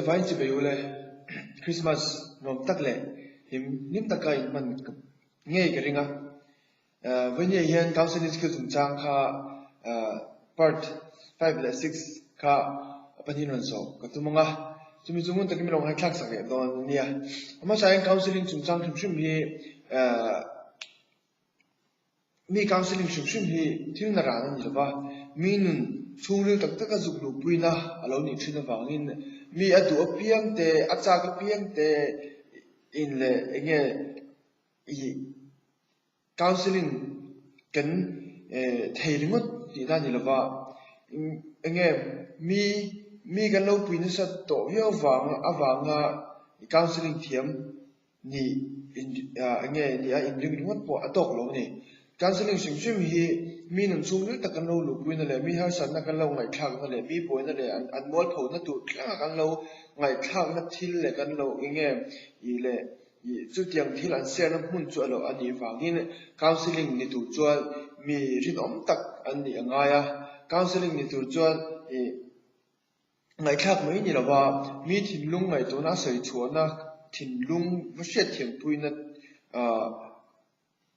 Vain chi bei ule, Christmas nuam tak leh hlim hlim taka in hman ngei ka ring a. Vawinia hian Counselling Skill chungchang kha Part 5 leh 6 kha pahnihin rawn zawh ka tum ang a, chumi chu ngun takin min lo ngaihthlak sak leh dawn a nia. A hmasa hian Counselling chungchang hrim hrim hi Mi counselling hrim hrim hi thil na ran a ni lova, mi nun chhungril tak taka zuk luhpuina a lo nih thin avangin mi a duh apiang te, a chak apiang te in leh eng nge ih counselling kan thei ringawt tihna a ni lova, eng nge mi mi kan lo pui nasa tawh viau vang avanga counselling thiam Ni eng nge ni a inring ringawt pawh a tawk lo a ni. Counselling hrim hrim hi mi nun chhungril tak kan lo luhpuina leh mi harsatna kan lo ngaihthlakna leh mi buaina leh an mualphona tur thlengah kan lo ngaihthlakna thil leh kan lo eng nge ih leh ih chutiang thil an siarna hmun chu a lo a nih vangin counselling ni tur chuan mi rinawm tak an nih a ngai a. Counselling ni tur chuan ih. Ngaihthlak mai ni lova, mi thinlung ngaihtuahna a sawi chhuahna thinlung va hriatthiampuina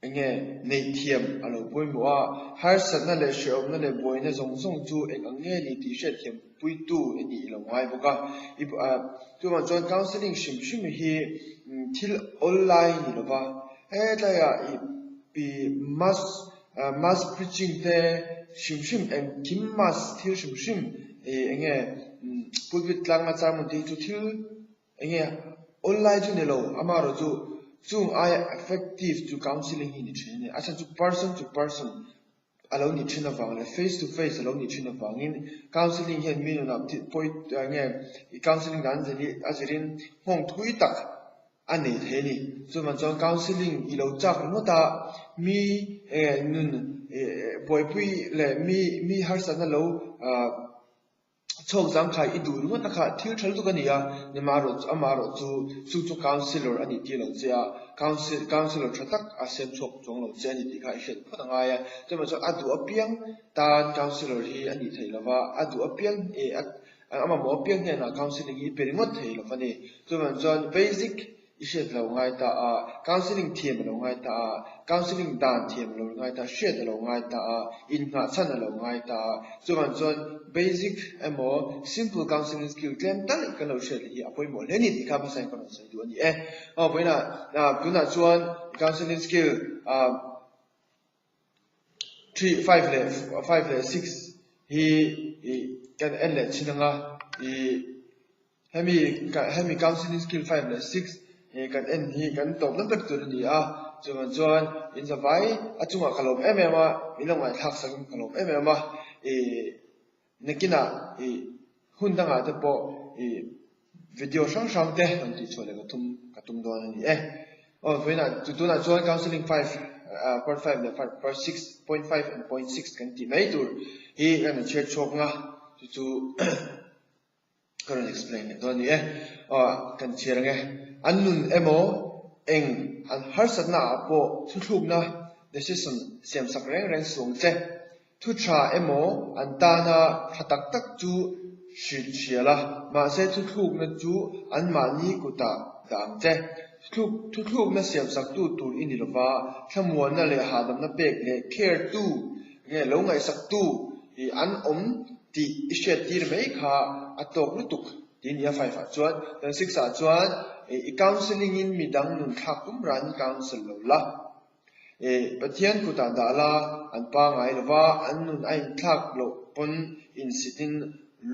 eng nge neih thiam a lo pawimawh a, harsatna leh hrehawmna leh buaina zawng zawng chu eng ang nge ni tih hriatthiampuitu i nih i lo ngai bawk a. Chuvang chuan counselling hrim hrim hi thil awl lai ni lova, hetlaiah ih mass Mass preaching te hrim hrim engkim mass thil hrim hrim ih eng nge pulpit tlanga sermon te hi chu thil eng nge awl lai chu ni lo amaherawh chu chung aia effective chu counselling hi ni thin a ni. A chhan chu person to person a lo nih thin avang leh face to face a lo nih thin avangin counselling hian mi nunah thil pawi eng nge counselling dan a zirin nghawng thui tak a nei thei a ni. Chuvang chuan counselling i lo chak ringawt a, mi nun buaipui leh mi mi harsatna lo chhawk zangkhai i duh ringawt na kha thil tha lutuk a ni a, nimahrawh amaherawh chu chu chu counsellor a nih tir lo che a, counsel counsellor tha tak a siam chhuak chuang lo che a ni tih kha i hriat phawt a ngai a. Chuvang chuan a duh apiang tan counsellor hi a nih theih lova, a duh apiang A mamawh apiang hnenah counselling hi i pe ringawt thei lo a ni. Chuvang chuan basic i hriat lo ngai ta a, counselling thiam a lo ngai ta a, counselling dan thiam a lo ngai ta a, hriat a lo ngai ta a, innghah chhan a lo ngai ta a. Chuvang chuan basic emaw simple counselling skill tlem tal kan lo hriat hi a pawimawh hle a ni tih kha hmasa in ka rawn sawi duh a ni e. Aw vawiinah tunah chuan counselling skill ah. 3, 5 leh 5 leh 6 hi ih kan en leh chin anga ih hemi hemi counselling skill 5 leh 6 ih kan en hi kan tawp na ber tur a ni a chuvang chuan in zavai a chungah ka lawm em em a min lo ngaihthlak sak in ka lawm em em a ih Nakinah ih hun dangah te pawh ih video hrang hrang te rawn tih chhuah leh ka tum ka tum dawn a ni e. Aw vawiinah chu tunah chuan counselling 5 part 5 leh part 6.5 and point 6 kan tih mai tur hi kan rawn chhiar chhuak nga chu chu ka rawn explain leh dawn a ni e. Aw kan chhiar ang e. An nun emaw eng an harsatna ah pawh thuthlukna decision siam sak reng reng suang che. Thu tha emaw an tana tha tak tak chu hrilh hrial a, mahse thuthlukna chu anmahni kutah dah ang che. Thuthlukna siamsaktu tur i ni lova, thlamuanna leh hahdamna pek leh care tu nge lo ngaihsaktu hi an awm tih i hriattir mai kha a tawk lutuk tih a ni a 5 ah chuan. Chuan 6 ah chuan i counselling in midang nun thlak tum ran i counsel lo la. Pathian kutah dah la, an pangai lo va, an nun a inthlak loh pawn insitin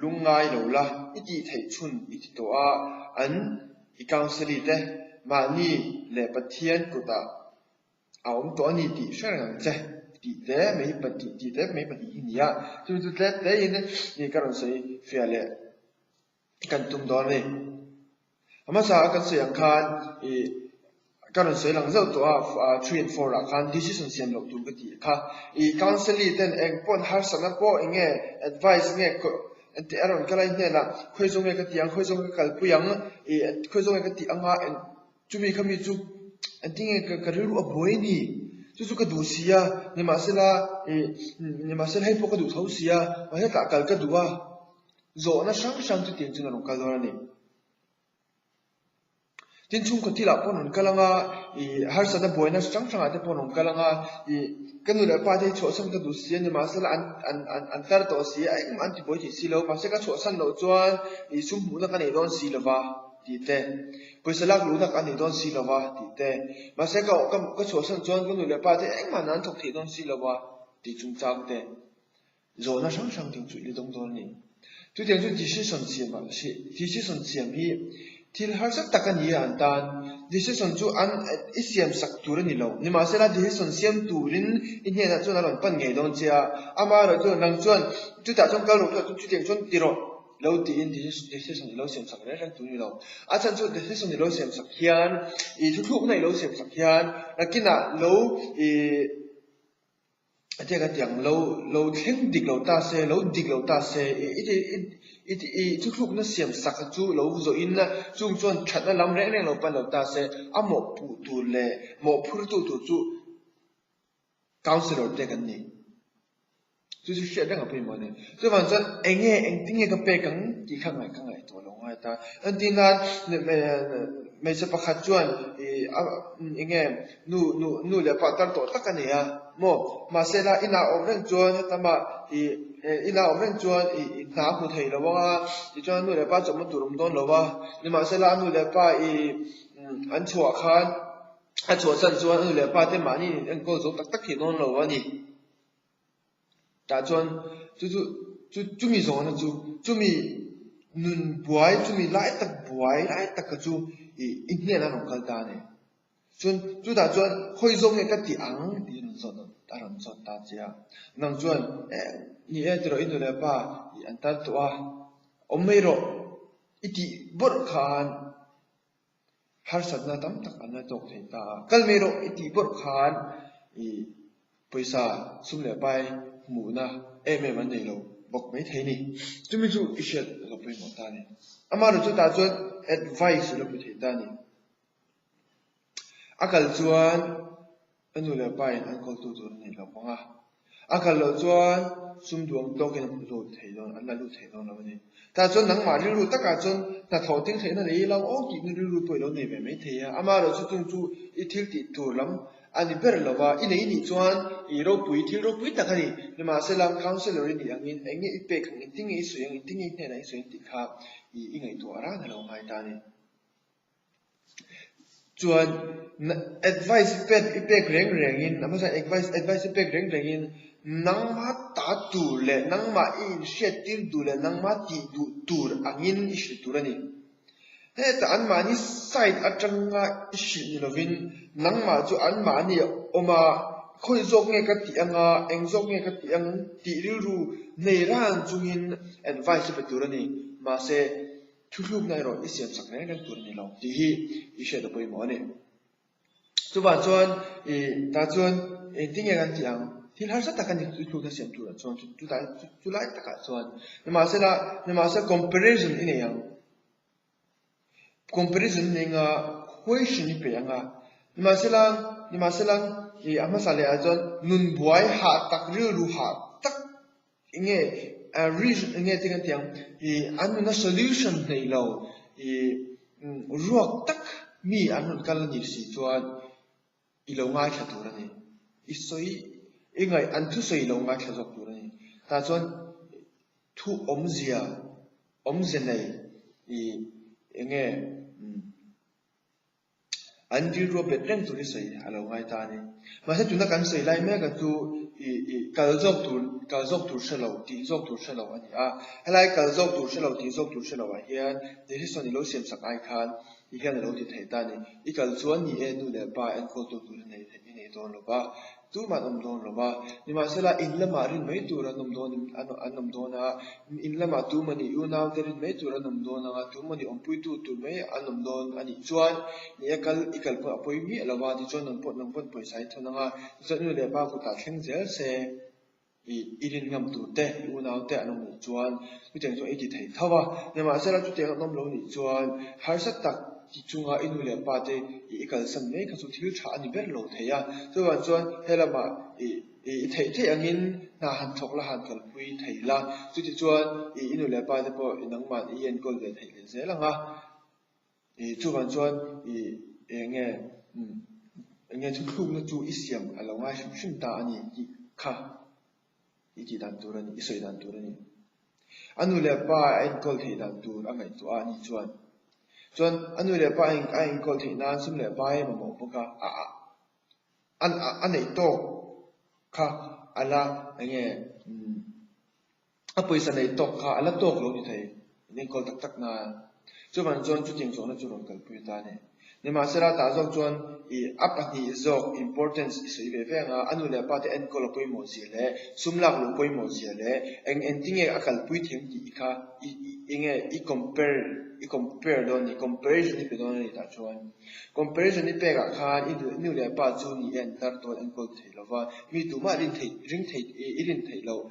lung ngai lo la, i tih theih chhun i ti tawh a, an i counselli te mahni leh Pathian kutah a awm tawh a ni tih hre reng ang che tih te mai tih te mai pahnih hi ni a, chumi chu tlem tlein ka rawn sawi fiah leh. kan tum dawn a ni. A hmasa a kan sawi ang khan ih ka rawn sawi lang zauh tawh a 3 and 4 ah khan decision siam loh tur ka tih kha. Ih counselling ten eng pawh harsatna pawh eng nge advice nge engti a rawn kal a i hnenah khawi zawng nge ka ti ang khawi zawng nge ka kalpui ang ih khawi zawng nge ka tih anga eng chumi khami chu engti nge ka rilru a buai a ni chu chu ka duh si a nimahsela ih nimahsela hei pawh ka duh tho si a mahse tah kal ka duh a. Zawhna hrang hrang chu tiang chuan a rawn kal dawn a ni. Tin chhungkaw thilah pawh an rawn kal ang a, ih harsatna buaina hrang hrangah te pawh an rawn kal ang a, ih ka nu leh pa te hi chhuahsan ka duh si a ni mahsela an an an an tar tawh si a, engmah an tibuai thei si lo, mahse ka chhuahsan loh chuan ih sum hmuhna ka nei dawn si lo va tih te, pawisa lak luhna ka nei dawn si lo va tih te, mahse ka ka ka chhuahsan chuan ka nu leh pa te engmah an thawk thei dawn si lo va tih chungchang te. Zawhna hrang hrang ding chu i la dawng dawn a ni. Chutiang chu decision siam ah decision siam hi thil harsa tak a ni a an tan. Decision chu an i siam sak tur a ni lo. Nimahsela decision siam turin i hnenah chuan a rawn pan ngei dawn che a. Amaherawh chu nang chuan chutah chuan kal rawh chu chutiang chuan ti rawh lo tiin decision i lo siam sak reng reng tur a ni lo. A chhan chu decision i lo siam sak hian i thuthlukna i lo siam sak hian nakinah lo i A tiang a tiang lo lo thleng dik lo ta se, lo dik lo ta se, i i i i thuthlukna siam sak chu lo zawhin chung chuan thatna lam reng reng lo pan lo ta se, a mawhpuh tur leh mawhphurtu tur chu councillor te kan ni. Chu chu hriat reng a pawimawh a ni. Chuvang chuan eng nge engtin nge ka pek ang tih kha ngaih ka ngaihtuah lo ngai ta. Entir nan hmeichhe pakhat chuan ih a eng nge Nu, nu, nu leh pa tar tawh tak a ni a maw? Mahse la inah awm reng chuan hetlama ih inah awm reng chuan ih hna a hmu thei lo ang a, tichuan nu leh pa chawhma tur awm dawn lo a, nimahsela a nu leh pa ih an chhuah khan a chhuah chan chuan a nu leh pa te mahni in enkawl zo tak tak thei dawn lo a ni. Tah chuan chu chu chu chumi zawhna chu chumi nun buai chumi lai tak buai lai tak kha chu ih i hnenah a rawn kal ta a ni. Chuan chutah chuan khawi zawk nge ka ti ang tiin rawn zawt a rawn zawt ta che a. Nang chuan eh ni e tiraw i nu leh pa ih an tar tawh a, awm mai rawh i tih bawrh khan harsatna tam tak an la tawk thei ta a. Kal mai rawh i tih bawrh khan ih pawisa sum leh pai hmuhna em em an nei lo bawk mai thei a ni. Chumi chu i hriat a lo pawimawh ta a ni. Amaherawhchu chutah chuan advice a lo pe thei ta a ni. A kal chuan a nu leh pa in an kawltu tur a nei lo vang a, a kal loh chuan sum duang tawkin an lut thei dawn, an la lut thei dawn lo a ni. Tah chuan nangmah rilru takah chuan hnathawh ding theihna nei ilo aw tihna rilru pawh i lo nei ve mai thei a, amaherawhchu chung chu i thil tih tur lam a ni ber lo va, i nei nih chuan i ropui, thil ropui tak a ni. Nimahsela counsellor i nih angin eng nge i pek ang, engtin nge i sawi ang, engtin nge i hnenah i sawi ang tih kha i ngaihtuah ran a lo ngai ta a ni. Chuan advice i pek i pek reng rengin a hmasa advice advice i pek reng rengin nangma ta tur leh nangmah i inhriat tir duh leh nangma tih duh tur angin i hrilh tur a ni. Hetah anmahni side atanga i hrilh ni lovin nangmah chu anmahni a awm a, khawi zawk nge ka tih anga eng zawk nge ka tih ang tih rilru nei ran chungin advice i pe tur a ni. Mahse. Thuhlukna erawh i siam sak reng reng tur a ni lo tih hi i hriat a pawimawh a ni. Chuvang chuan i tah chuan engtin nge kan tih ang? Thil harsa tak a ni thuhlukna siam turah chuan chutah chulai takah chuan nimahsela nimahsela comparison i nei ang. Comparison i nei anga question i pe anga nimahsela nimahsela i a hmasa leh ah chuan nun buai hah tak rilru hah tak Enge reason enge te kan tih ang ih an nuna solution hneih lo ih ruak tak mi an rawn kal a nih si chuan i lo ngaithla tur a ni. I sawi i ngaih an thusawi i lo ngaithla zawk tur a ni. Tah chuan thu awmzia awmze nei ih enge An rilru a bet reng tur hi sawi a lo ngai ta a ni. Mahse tuna kan sawi lai mek a chu ih ih kal zawk tur kal zawk tur hre lo tih zawk tur hre lo a ni a. Helai kal zawk tur hre lo tih zawk tur hre lo ah hian decision i lo siam sak ai khan ti hian a lo ti thei ta a ni. I kal chuan ni e nu leh pa enkawl tu tur i nei i nei dawn lo va. Tumah an awm dawn lo va, nimahsela in lamah rin mai tur an awm dawn an awm dawn a, in lamah tumah nih unaute rin mai tur an awm dawn ang a, tumah nih awmpuitu tur mai an awm dawn a nih chuan ni e kal i kal pawh a pawi miah lo va, tichuan nang pawh nang pawn pawisa i thawn ang a, tichuan nu leh pa kutah thleng zel se i i rin ngam tur te i unaute an awm nih chuan chutiang chuan i ti thei tho va, nimahsela chutiang an awm lo nih chuan harsa tak Ti chunga i nu leh pa te i kalsan mai kha chu thil tha a ni ber lo thei a, chuvang chuan helamah i i theih theih angin hna han thawk la han kalpui thei la, chutichuan i i nu leh pa te pawh i nangmah i enkawl ve theih leh zel ang a. Ih chuvang chuan ih eng nge eng nge thuthlukna chu i siam a lo ngai hrim hrim ta a ni tih kha i tih dan tur a ni, i sawi dan tur a ni. A nu leh pa a enkawl theih dan tur a ngaihtuah a ni chuan. Chuan a nu leh pa a enkawl theih nan sum leh pai a mamawh bawk a, a a neih tawk kha a la eng nge A pawisa neih tawk kha a la tawk lo ni thei, in enkawl tak tak nan. Chuvang chuan chutiang zawhna chu rawn kalpui ta a ni. Nimahsela tah zawk chuan i a pahnih zawk importance i sawi ve ve ang a, a nu leh a pa te enkawl a pawimawh zia leh sum lak luh pawimawh zia leh eng engtinge a kalpui thiam tih i kha i enge i compare i compare dawn a ni, comparison i pe dawn a ni tah chuan. Comparison i pekah khan i nu leh pa chu ni e an tar dawn enkawl thei lova, mi tumah rin theih ring theih i rin theih loh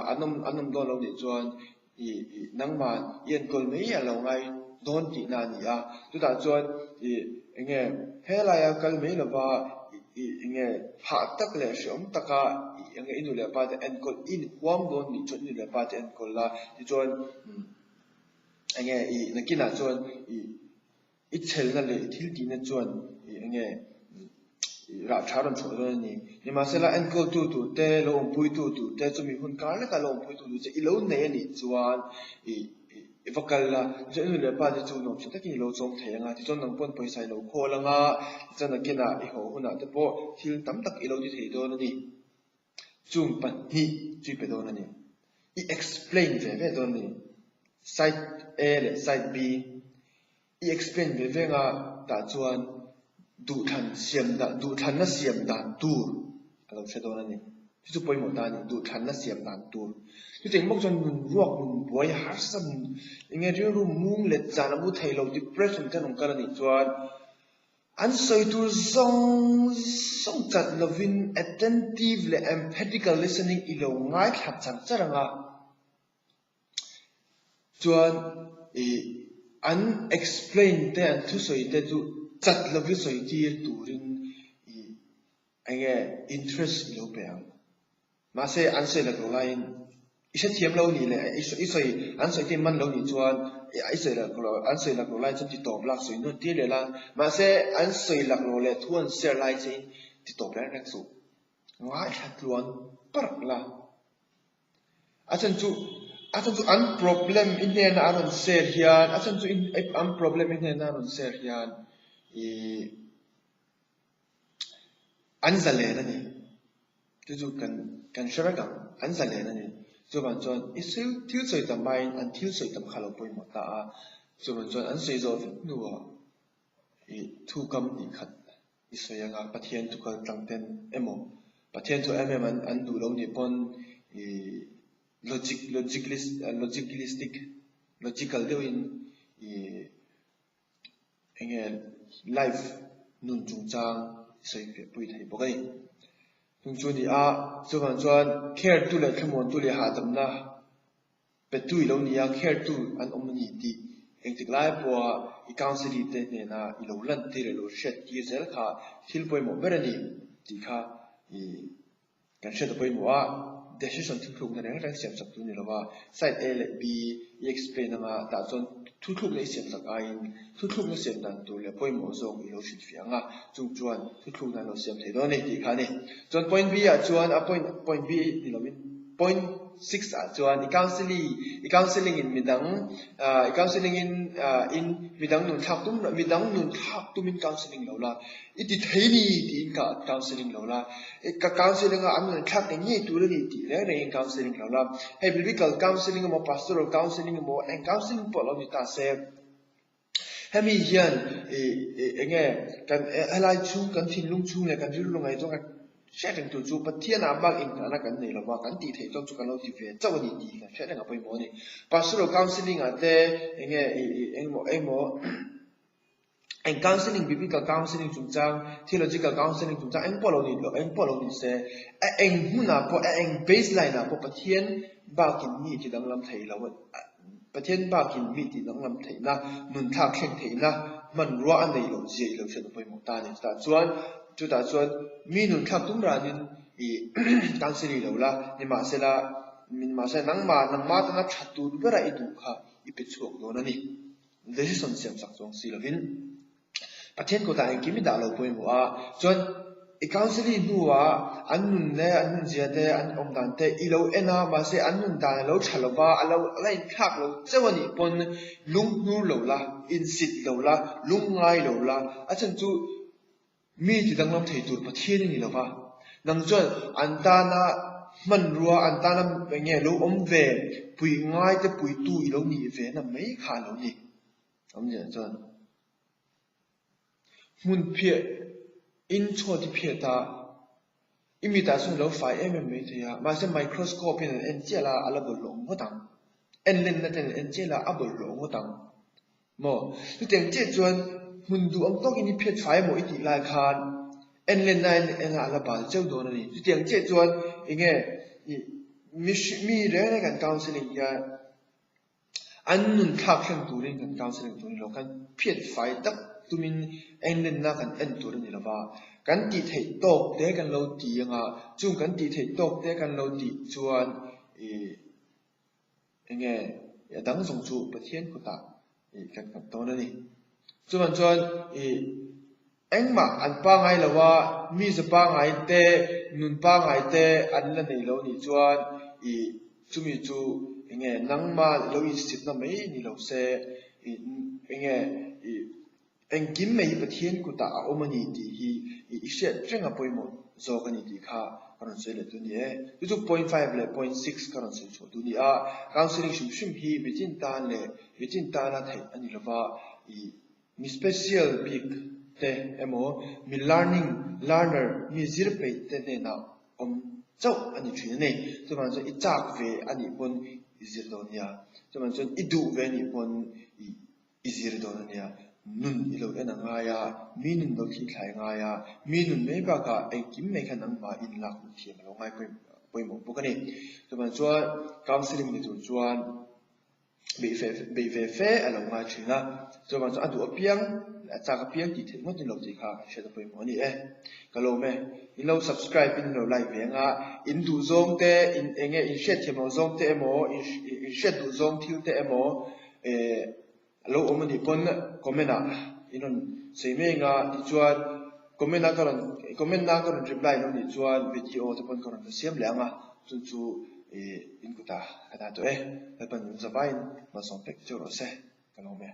An awm an awm dawn lo nih chuan ih ih nangmah i enkawl mai a lo ngai dawn tihna a ni a. Chutah chuan ih eng nge helaia kal mai lova ih ih eng nge hah tak leh hreawm taka ih eng nge i nu leh pa te enkawl i inhuam dawn nih chuan i nu leh pa te enkawl la tichuan eng nge ih nakinah chuan ih I chhelna leh i thil tihna chuan i eng nge i rah tha rawn chhuah dawn a ni. Nimahsela enkawltu tur te, lo awmpuitu tur te, chumi hun kar leka lo awmpuitu tur che i lo nei a nih chuan i i va kal la, tichuan i nu leh pa te chu nuamsa takin i lo chawm thei ang a, tichuan nang pawn pawisa i lo khawl ang a, tichuan nakinah i haw hunah te pawh thil tam tak i lo ti thei dawn a ni. Chung pahnih chu i pe dawn a ni. I explain ve ve dawn a ni. Side A leh side B i explain ve ve nga tah chuan duhthlan siam dan duhthlanna siam dan tur a lo hre dawn a ni. Chu chu pawimawh ta a ni, duhthlanna siam dan tur. Chutiang bawk chuan nun ruak nun buai harsa nun eng nge rilru mung let zan a mu thei lo depression te an awm kal a nih chuan An sawi tur zawng zawng chat lovin attentive leh emphatical listening i lo ngaithla char char ang a, chuan ih an explain te an thusawi te chu chat lovin sawi tir turin ih eng nge interest i lo pe ang. Mahse, an sawi lak lo laiin i hrethiam lo nih leh i sawi an sawi te man lo nih chuan i sawi lak lo an sawi lak lo lai chuan ti tawp lak sawi nawn tir leh la. Mahse, an sawi lak lo leh thu an share lai chein ti tawp reng reng suh. Ngaithla tluan parh la. A chhan chu a chhan chu an problem i hnena an rawn share hian a chhan chu an problem i hnena an rawn share hian ih An zalen a ni. Chu chu kan kan hre vek ang. An zalen a ni. Chuvang chuan i thil thil sawi tam aiin an thil sawi tam kha lo pawimawh ta a. Chuvang chuan an sawi zawh vek hnuah i thu kam hnih khat i sawi anga Pathian thu kal tlang ten emaw Pathian thu em em an an duh lo nih pawn i logic logicalist logicalistic logical deuhin i Enge life nun chungchang i sawi fiah pui thei bawk a ni. Chung chu a ni a, chuvang chuan care tu leh thlamuan tu leh hahdamna pe tu i lo ni a, care tu an awm a ni tih engtik lai pawha i counselling te hnena i lo lan tir leh lo hriat tir zel kha thil pawimawh ber a ni tih kha i Kan hriat a pawimawh a, decision thuthlukna reng reng siam sak tu ni lova, side A leh B i explain anga tah chuan thuthlukna i siam sak aiin thuthlukna siam dan tur leh pawimawh zawk i lo hrilhfiah ang a, chung chuan thuthlukna an lo siam thei dawn a ni tih kha a ni. Chuan point B ah chuan a point point B ni lovin point 6 ah chuan i counselling i counselling in midang i counselling in in midang nun thlak tum midang nun thlak tumin counselling lo la I ti thei ni tiin ka counselling lo la, ka counselling a an rawn thlak ngei ngei tur a ni tih reng rengin counselling lo la. Hei biblical counselling emaw pastoral counselling emaw eng counselling pawh lo ni ta se, hemi hian ih ih eng nge kan helai chhung kan thinlung chhung leh kan rilru ngaihtuah kan hriat reng tur chu Pathianah bak inngahna kan nei lova kan tih theih tawk chu kan lo ti ve chauh a ni tih kan hriat reng a pawimawh a ni. Pastoral counselling ah te eng nge ih ih engemaw engemaw Eng counselling, biblical counselling chungchang, theological counselling chungchang eng pawh lo ni lo, eng pawh lo ni se, a eng hmunah pawh, a eng baseline ah pawh Pathian bakin mi ti danglam thei lo, Pathian bakin mi ti danglam theihna, nun thlak thleng theihna hmanrua a nei lo zia i lo hriat a pawimawh ta a ni. Chutah chuan, chutah chuan mi nun thlak tum ranin i counselling lo la, nimahsela, nimahsela nangmah, nangmah atanga tha tur bera i duh kha i pe chhuak dawn a ni. Decision siam sak chuang si lovin Pathian kutah engkim i dah lo pawimawh a, chuan i counselling hnuah an nun leh an nunzia te an awm dan te i lo en a, mahse an nun dan a lo tha lo va, a lo la inthlak lo chauh a nih pawn lunghnur lo la, insit lo la, lungngai lo la, a chhan chu Mi ti danglam thei tur Pathian i ni lo va, nang chuan an tana hmanrua, an tana eng nge lo awm ve, puih ngaite puitu i lo nih ve na mai kha a lo ni. Awmzia chuan hmun phiah in chhuat i phiat a, i mitah chuan a lo fai em em mai thei a, mahse microscope in an en chiah la a la bawlhhlawh ngawt ang, en lenna ten an en chiah la a bawlhhlawh ngawt ang. Maw? Chutiang chiah chuan hmun duh ang tawkin i phiat fai emaw i tih lai khan en lenna in en a la bal cheu dawn a ni. Chutiang chiah chuan enge mi reng reng kan counselling hian an nun thlak thleng turin kan counselling tur a ni lo. Kan phiat fai tak tumin en lenna kan en tur a ni lo va, kan tih theih tawk te kan lo ti anga chung kan tih theih tawk te kan lo tih chuan ih Enge a dang zawng chu Pathian kutah ih kan nghat dawn a ni. Chuvang chuan ih engmah an pangai lo a, mi za pangai te, nun pangai te an la nei lo nih chuan ih chumi chu enge nangma lo insitna mai ni lo se ih enge ih Engkim mai hi Pathian kutah a awm a ni tih hi i hriat reng a pawimawh zawk a ni tih kha ka rawn sawi leh tu ni e. Chu chu point five leh point six ka rawn sawi chhuah tu ni a. Counselling hrim hrim hi mitin tan leh mitin tana theih a ni lova, i mi special bik te emaw mi learning learner mi zir peih te hnenah awm chauh a ni thin a ni. Chuvang chuan i chak ve a nih pawn i zir dawn nia. Chuvang chuan i duh ve a nih pawn i I zir dawn a nia, nun i lo en a ngai a, mi nun lo thli thlai a ngai a, mi nun mai bakah engkim mai kha nangmah in lak hmuh thiam a lo ngai pawimawh bawk a ni. Chuvang chuan counselling ni tur chuan beih ve fe a lo ngai thin a, chuvang chuan a duh apiang leh a chak apiang tih theih ngawt in lo tih kha kan hriat a pawimawh a ni e. Ka lawm e, in lo subscribe in lo like ve anga, in duh zawng te, in eng nge in hriat thiam loh zawng te emaw, in hriat duh zawng thil te emaw, Eh a lo awm a nih pawn comment ah in rawn sawi mai anga tichuan comment a ka rawn comment na ka rawn reply lo nih chuan video te pawn ka rawn la siam leh anga chun chu eh in kutah ka dah tawh e Lalpan min zavaiin malsawm vek cheu rawh se ka lawm e.